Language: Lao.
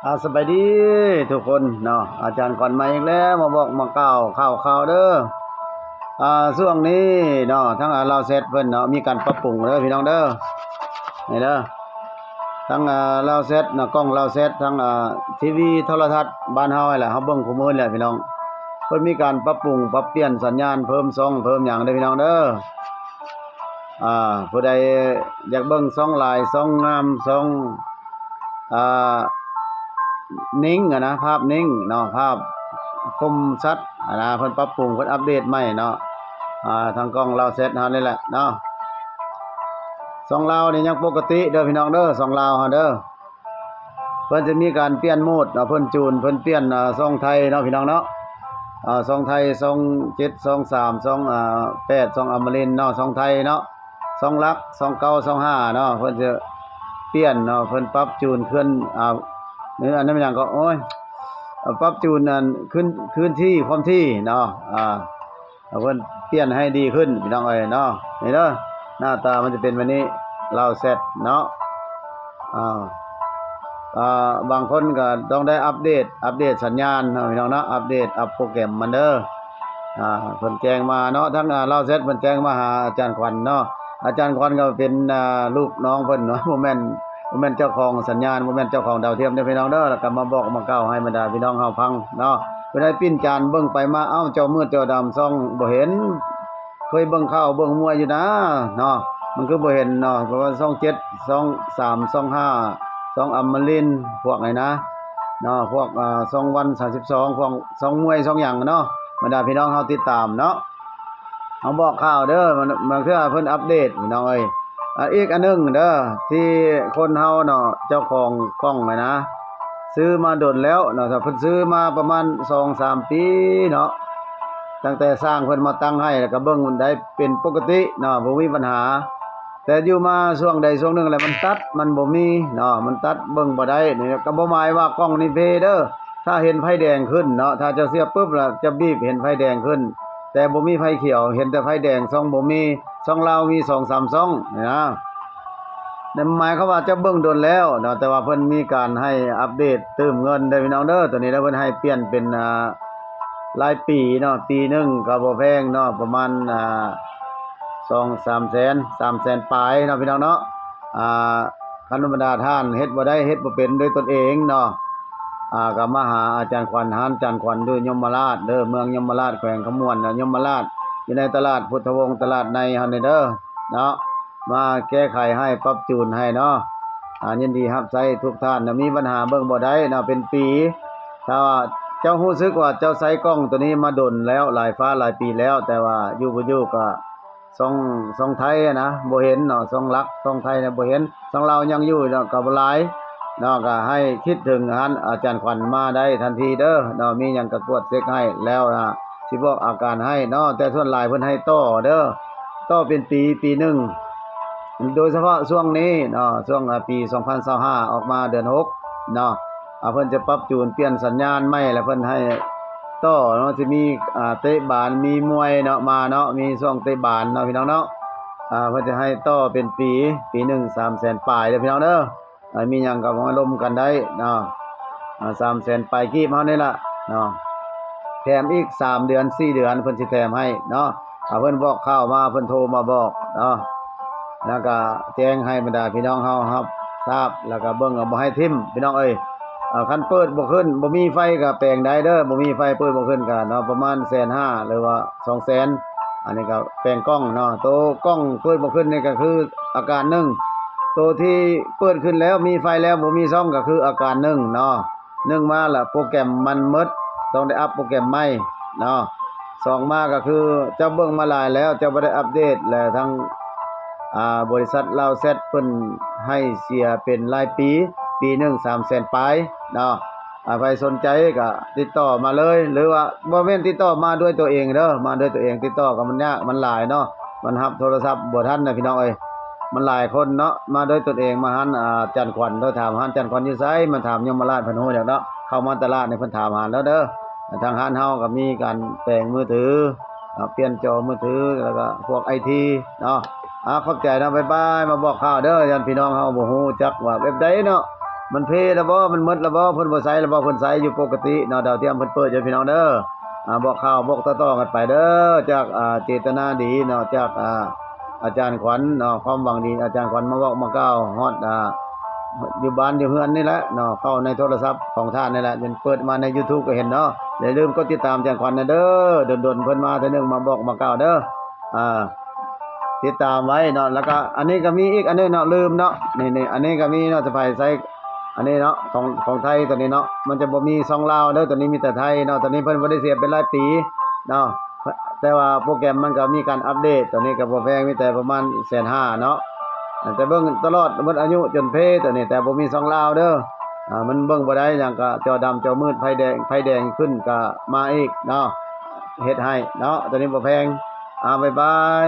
ອາ ສະບາຍດີທຸກຄົນເນາະ, ອາຈານຂວັນມາອີກແລ້ວ ມາບອກມາກ່າວຂ່າວໆເດີ. ອາ ຊ່ວງນີ້ເນາະ ທາງ ອາ ລາວແຊັດເພິ່ນເນາະ ມີການປັບປຸງເດີພີ່ນ້ອງເດີ. ນີ້ເດີ ທາງ ອາ ລາວແຊັດເນາະ ກ້ອງລາວແຊັດ ທາງ ອາ ທີວີໂທລະທັດບ້ານເຮົາຫັ້ນແຫຼະ ເຮົາເບິ່ງຄູ່ມື້ແຫຼະພີ່ນ້ອງ. ເພິ່ນມີການປັບປຸງປັບປ່ຽນສັນຍານ ເພີ່ມຊ່ອງເພີ່ມຫຍັງເດີພີ່ນ້ອງເດີ. ອາ ຜູ້ໃດຢາກເບິ່ງຊ່ອງຫຼາຍ ຊ່ອງງາມ ຊ່ອງ ອາ ນິ້ງຫັ້ນນະ ພາບນິ້ງເນາະ ພາບຄົມຊັດຫັ້ນນະ ເພິ່ນປັບປຸງ ເພິ່ນອັບເດດໃໝ່ເນາະ. ອາ ທາງກ້ອງລາວແຊັດເຮົານີ້ແຫຼະເນາະ ຊ່ອງລາວນີ້ຍັງປົກກະຕິເດີພີ່ນ້ອງເດີ ຊ່ອງລາວເຮົາເດີ. ເພິ່ນຈະມີການປ່ຽນໂໝດເນາະ ເພິ່ນຈູນ ເພິ່ນປ່ຽນ ອາ ຊ່ອງໄທເນາະພີ່ນ້ອງເນາະ. ອາ ຊ່ອງໄທ ຊ່ອງເຈັດ ຊ່ອງສາມ ຊ່ອງ ອາ ແປດ ຊ່ອງອະມະລິນເນາະ ຊ່ອງໄທເນາະ. ຊ່ອງຫຼັກ ຊ່ອງເກົ້າ ຊ່ອງຫ້າເນາະ ເພິ່ນຈະປ່ຽນເນາະ ເພິ່ນປັບຈູນເຄື່ອນ ອາ ຫຼືອັນນັ້ນແມ່ນຫຍັງກໍ ໂອ້ຍ ປັບຈູນອັນ ຄືນ ຄືນທີ່ ຄວາມທີ່ເນາະ. ອາ ເພິ່ນປ່ຽນໃຫ້ດີຂຶ້ນພີ່ນ້ອງເອີຍເນາະ. ນີ້ເດີ ໜ້າຕາມັນຈະເປັນແບບນີ້ ລາວແຊັດເນາະ. ອາ ອາ ບາງຄົນກໍຕ້ອງໄດ້ອັບເດດ ອັບເດດສັນຍານເນາະພີ່ນ້ອງເນາະ ອັບເດດ ອັບໂປຣແກຣມມັນເດີ. ອາ ເພິ່ນແຈ້ງມາເນາະ ທາງ ອາ ລາວແຊັດເພິ່ນແຈ້ງມາຫາອາຈານຂວັນເນາະ. ອາຈານຂວັນກໍເປັນ ອາ ລູກນ້ອງເພິ່ນເນາະ ບໍ່ແມ່ນ ບໍ່ແມ່ນເຈົ້າຂອງສັນຍານ ບໍ່ແມ່ນເຈົ້າຂອງດາວທຽມເດີພີ່ນ້ອງເດີ. ແລ້ວກໍມາບອກມາກ່າວໃຫ້ບັນດາພີ່ນ້ອງເຮົາຟັງເນາະ. ເພິ່ນໃຫ້ປິ່ນຈານເບິ່ງໄປມາ ເອົ້າ ຈໍມືດຈໍດຳ ຊ່ອງບໍ່ເຫັນ ເຄີຍເບິ່ງຂ່າວເບິ່ງມວຍຢູ່ນາເນາະ ມັນຄືບໍ່ເຫັນເນາະ. ເພາະວ່າຊ່ອງເຈັດ ຊ່ອງສາມ ຊ່ອງຫ້າ ຊ່ອງອຳມະລິນ ພວກນີ້ນະເນາະ ພວກ ອາ ຊ່ອງວັນສາມສິບສອງ ພວກຊ່ອງມວຍ ຊ່ອງຫຍັງເນາະ ບັນດາພີ່ນ້ອງເຮົາຕິດຕາມເນາະ. ເຮົາບອກຂ່າວເດີ ບາງເທື່ອເພິ່ນອັບເດດພີ່ນ້ອງເອີຍ. ອາ ອີກອັນໜຶ່ງເດີ ທີ່ຄົນເຮົາເນາະ ເຈົ້າຂອງກ້ອງຫັ້ນນະ ຊື້ມາດົນແລ້ວເນາະ ຖ້າເພິ່ນຊື້ມາປະມານສອງສາມປີເນາະ ຕັ້ງແຕ່ຊ່າງເພິ່ນມາຕັ້ງໃຫ້ ແລ້ວກໍເບິ່ງໄດ້ເປັນປົກກະຕິເນາະ ບໍ່ມີບັນຫາ. ແຕ່ຢູ່ມາຊ່ວງໃດຊ່ວງໜຶ່ງແລ້ວມັນຕັດ ມັນບໍ່ມີເນາະ ມັນຕັດເບິ່ງບໍ່ໄດ້. ນີ້ກໍບໍ່ໝາຍວ່າກ້ອງນີ້ເພເດີ ຖ້າເຫັນໄຟແດງຂຶ້ນເນາະ ຖ້າເຈົ້າສຽບປຶບແລ້ວຈະບີບເຫັນໄຟແດງຂຶ້ນ ແຕ່ບໍ່ມີໄຟຂຽວ ເຫັນແຕ່ໄຟແດງ ຊ່ອງບໍ່ມີ ຊ່ອງລາວມີສອງສາມຊ່ອງນີ້ນະ. ນັ້ນໝາຍຄວາມວ່າເຈົ້າເບິ່ງດົນແລ້ວເນາະ ແຕ່ວ່າເພິ່ນມີການໃຫ້ອັບເດດຕື່ມເງິນເດີພີ່ນ້ອງເດີ. ໂຕນີ້ລະເພິ່ນໃຫ້ປ່ຽນເປັນ ອາ ລາຍປີເນາະ ປີໜຶ່ງກໍບໍ່ແພງເນາະ ປະມານ ອາ ສອງສາມແສນ ສາມແສນປາຍເນາະພີ່ນ້ອງເນາະ. ອາ ຄັນບັນດາທ່ານເຮັດບໍ່ໄດ້ ເຮັດບໍ່ເປັນດ້ວຍຕົນເອງເນາະ ອາ ກໍມາຫາອາຈານຂວັນ ຮ້ານອາຈານຂວັນຢູ່ຍົມມະລາດເດີ ເມືອງຍົມມະລາດ ແຂວງຄຳມ່ວນ ຍົມມະລາດ ຢູ່ໃນຕະຫຼາດພຸດທະວົງ ຕະຫຼາດໃນເຮົານີ້ເດີເນາະ. ມາແກ້ໄຂໃຫ້ ປັບຈູນໃຫ້ເນາະ. ອາ ຍິນດີຮັບໃຊ້ທຸກທ່ານນະ. ມີບັນຫາເບິ່ງບໍ່ໄດ້ເນາະ ເປັນປີ ຖ້າວ່າເຈົ້າຮູ້ສຶກວ່າເຈົ້າໃຊ້ກ້ອງໂຕນີ້ມາດົນແລ້ວ ຫຼາຍຟ້າຫຼາຍປີແລ້ວ ແຕ່ວ່າຢູ່ບໍ່ຢູ່ກໍ ຊ່ອງ ຊ່ອງໄທນະ ບໍ່ເຫັນເນາະ ຊ່ອງຫຼັກ ຊ່ອງໄທນະບໍ່ເຫັນ ຊ່ອງລາວຍັງຢູ່ເນາະ ກໍບໍ່ຫຼາຍເນາະ. ກໍໃຫ້ຄິດເຖິງຮ້ານອາຈານຂວັນມາໄດ້ທັນທີເດີເນາະ ມີຫຍັງກໍກວດເຊັກໃຫ້ແລ້ວນະ ຊິບອກອາການໃຫ້ເນາະ. ແຕ່ສ່ວນຫຼາຍເພິ່ນໃຫ້ຕໍ່ເດີ ຕໍ່ເປັນປີ ປີໜຶ່ງ ໂດຍສະເພາະຊ່ວງນີ້ເນາະ ຊ່ວງ ອາ ປີສອງພັນຊາວຫ້າ ອອກມາເດືອນຫົກເນາະ ອາ ເພິ່ນຈະປັບຈູນປ່ຽນສັນຍານໃໝ່ ແລ້ວເພິ່ນໃຫ້ຕໍ່ເນາະ ຊິມີ ອາ ເຕະບານ ມີມວຍເນາະ ມາເນາະ ມີຊ່ວງເຕະບານເນາະ ພີ່ນ້ອງເນາະ. ອາ ເພິ່ນຈະໃຫ້ຕໍ່ເປັນປີ ປີໜຶ່ງສາມແສນປາຍເດີພີ່ນ້ອງເດີ. ອາ ມີຫຍັງກໍມາລົມກັນໄດ້ເນາະ ອາ ສາມແສນປາຍກີບເຮົານີ້ລະເນາະ ແຖມອີກສາມເດືອນ ສີ່ເດືອນ ເພິ່ນຊິແຖມໃຫ້ເນາະ. ຖ້າເພິ່ນບອກຂ່າວມາ ເພິ່ນໂທມາບອກເນາະ ແລ້ວກະແຈ້ງໃຫ້ບັນດາພີ່ນ້ອງເຮົາຮັບຊາບ ແລ້ວກະເບິ່ງ ເອົາ ບໍ່ໃຫ້ຖິ້ມພີ່ນ້ອງເອີຍ. ເອົາ ຄັນເປີດບໍ່ຂຶ້ນ ບໍ່ມີໄຟກະແປງໄດ້ເດີ ບໍ່ມີໄຟເປີດບໍ່ຂຶ້ນກະເນາະ ປະມານແສນຫ້າ ຫຼືວ່າສອງແສນ ອັນນີ້ກະແປງກ້ອງເນາະ. ໂຕກ້ອງເປີດບໍ່ຂຶ້ນນີ້ກະຄືອາການໜຶ່ງ ໂຕທີ່ເປີດຂຶ້ນແລ້ວ ມີໄຟແລ້ວ ບໍ່ມີຊ່ອງ ກະຄືອາການໜຶ່ງເນາະ. ໜຶ່ງມາລະໂປຣແກຣມມັນໝົດ ຕ້ອງໄດ້ອັບໂປຣແກຣມໃໝ່ເນາະ. ສອງມາກໍຄືເຈົ້າເບິ່ງມາຫຼາຍແລ້ວ ເຈົ້າບໍ່ໄດ້ອັບເດດ ແລະ ທາງ ອາ ບໍລິສັດລາວແຊັດເພິ່ນໃຫ້ເສຍເປັນລາຍປີ ປີໜຶ່ງສາມແສນປາຍເນາະ. ອາ ໃຜສົນໃຈກໍຕິດຕໍ່ມາເລີຍ ຫຼືວ່າບໍ່ແມ່ນຕິດຕໍ່ມາດ້ວຍຕົວເອງເດີ ມາດ້ວຍຕົວເອງ ຕິດຕໍ່ກໍມັນຍາກ ມັນຫຼາຍເນາະ ມັນຮັບໂທລະສັບບໍ່ທັນນະ ພີ່ນ້ອງເອີຍ. ມັນຫຼາຍຄົນເນາະ ມາດ້ວຍຕົນເອງ ມາຮ້ານອາຈານຂວັນ ໂທຖາມຮ້ານອາຈານຂວັນຢູ່ໃສ ມາຖາມຍົມມະລາດເພິ່ນຮູ້ດອກເນາະ. ເຂົ້າມາຕະຫຼາດນີ້ເພິ່ນຖາມຫາແລ້ວເດີ. ທາງຮ້ານເຮົາກໍມີການແປງມືຖື ອາ ປ່ຽນຈໍມືຖື ແລ້ວກໍພວກໄອທີເນາະ. ອາ ຂອບໃຈເນາະ ບາຍບາຍ ມາບອກຂ່າວເດີ ຢ້ານພີ່ນ້ອງເຮົາບໍ່ຮູ້ຈັກວ່າແບບໃດເນາະ. ມັນເພແລ້ວບໍ່? ມັນໝົດແລ້ວບໍ່? ເພິ່ນບໍ່ໃຊ້ແລ້ວບໍ່? ເພິ່ນໃຊ້ຢູ່ປົກກະຕິເນາະ ດາວທຽມເພິ່ນເປີດຢູ່ ພີ່ນ້ອງເດີ. ອາ ບອກຂ່າວບອກຕໍ່ໆກັນໄປເດີ ຈາກ ອາ ເຈດຕະນາດີເນາະ ຈາກ ອາ ອາຈານຂວັນເນາະ ຄວາມຫວັງດີ ອາຈານຂວັນມາບອກມາກ່າວຮອດ ອາ ຢູ່ບ້ານຢູ່ເຮືອນນີ້ແຫຼະເນາະ ເຂົ້າໃນໂທລະສັບຂອງທ່ານນີ້ແຫຼະ ເພິ່ນເປີດມາໃນ YouTube ກໍເຫັນເນາະ. ຢ່າລືມກົດຕິດຕາມອາຈານຂວັນແດ່ເດີ ດົນໆເພິ່ນມາເທື່ອໜຶ່ງ ມາບອກມາກ່າວເດີ. ອ່າ ຕິດຕາມໄວ້ເນາະ. ແລ້ວກໍອັນນີ້ກໍມີອີກອັນໜຶ່ງເນາະ ລືມເນາະ ນີ້ໆ ອັນນີ້ກໍມີເນາະ ສະພາຍໃສ່ ອັນນີ້ເນາະ ຂອງ ຂອງໄທຕົວນີ້ເນາະ ມັນຈະບໍ່ມີຊ່ອງລາວເດີ ຕົວນີ້ມີແຕ່ໄທເນາະ. ຕົວນີ້ເພິ່ນບໍ່ໄດ້ເສຍເປັນຫຼາຍປີເນາະ ແຕ່ວ່າໂປຣແກຣມມັນກໍມີການອັບເດດ. ຕົວນີ້ກໍບໍ່ແພງ ມີແຕ່ປະມານແສນຫ້າເນາະ ແຕ່ເບິ່ງຕະຫຼອດໝົດອາຍຸຈົນເພຕົວນີ້ ແຕ່ບໍ່ມີຊ່ອງລາວເດີ. ອ່າ ມັນເບິ່ງບໍ່ໄດ້ຫຍັງ ກໍຈໍດຳຈໍມືດ ໄຟແດງ ໄຟແດງຂຶ້ນກໍມາອີກເນາະ ເຮັດໃຫ້ເນາະ. ຕົວນີ້ບໍ່ແພງ. ອ່າ ບາຍບາຍ.